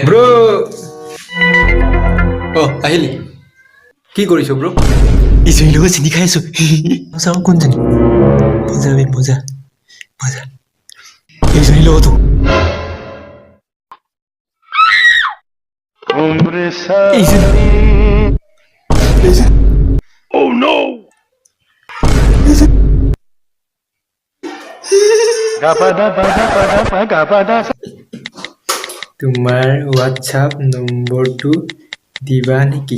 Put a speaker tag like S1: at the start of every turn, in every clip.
S1: ব্ৰ, অ আহিলি, কি কৰিছ ব্ৰ?
S2: ইজনীৰ লগত চেনি খাই আছো। চাওঁ কোনজনী। মজা বে, মজা মজা। এইজনীৰ লগতো। এইজনী, এইজনী।
S1: তোমাৰ হোৱাটছআপ নম্বৰটো দিবা নেকি?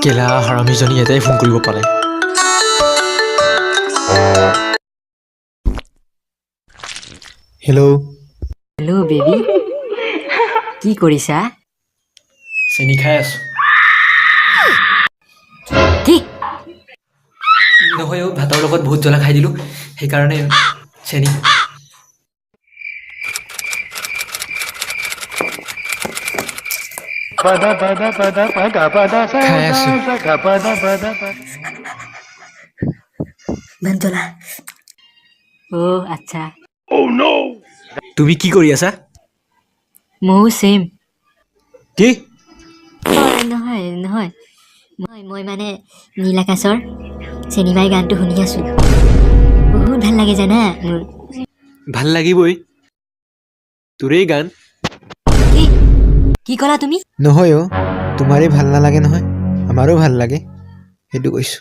S2: কেলা হাৰামীজনী, এটাই ফোন কৰিব পালে। হেল্ল'।
S3: হেল্ল' বেবী, কি কৰিছা?
S1: চেনি খাই আছো।
S3: কি?
S1: নহয় অ', ভাতৰ লগত বহুত জ্বলা খাই দিলোঁ, সেইকাৰণে চেনি। খাই আছো।
S3: ইমান জ্বলা? অ' আচ্ছা।
S2: তুমি কি কৰি আছা?
S3: ময়ো ছেম।
S2: কি?
S3: নহয় নহয়, মই মানে নীল আকাশৰ চেনিমাই গানটো শুনি আছোঁ। বহুত ভাল লাগে জানা মোৰ।
S2: ভাল লাগিবই, তোৰেই গান।
S3: কি কি ক'লা তুমি?
S1: নহয় অ', তোমাৰেই ভাল নালাগে নহয়, আমাৰো ভাল লাগে, সেইটো কৈছোঁ।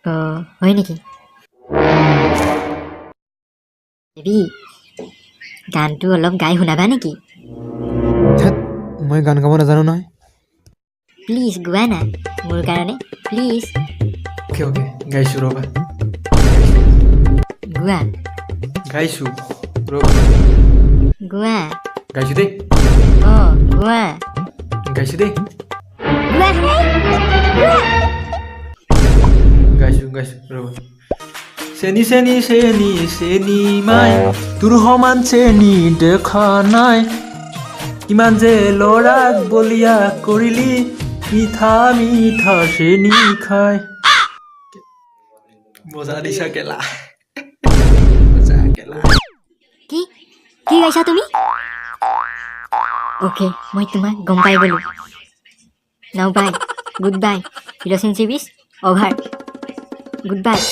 S3: অঁ, হয় নেকি? বেবী, গানটো অলপ গাই শুনাবা নেকি?
S1: ধেত, মই গান গাব নাজানো নহয়।
S3: প্লিজ গোৱা না মোৰ কাৰণে, প্লিজ।
S1: অ'কে অ'কে, গাইছোঁ ৰ'বা।
S3: গোৱা।
S1: গাইছোঁ ৰ'বা।
S3: গোৱা।
S1: গাইছোঁ দেই।
S3: অঁ, গোৱা।
S1: গাইছোঁ দেই।
S3: গোৱা, গোৱা।
S1: গাইছোঁ গাইছোঁ ৰ'বা। চেনি চেনি চেনি চেনি মাই, তোৰ সমান চেনি দেখা নাই। কিমান যে ল'ৰাক বলিয়া কৰিলি, মিঠা মিঠা চেনি খাই। মজা দিছা কেলা, মজা কেলা।
S3: কি কি গাইছা তুমি? অ'কে, মই তোমাক গম পাই গ'লোঁ। Now bye, good bye, relationship is over, good bye.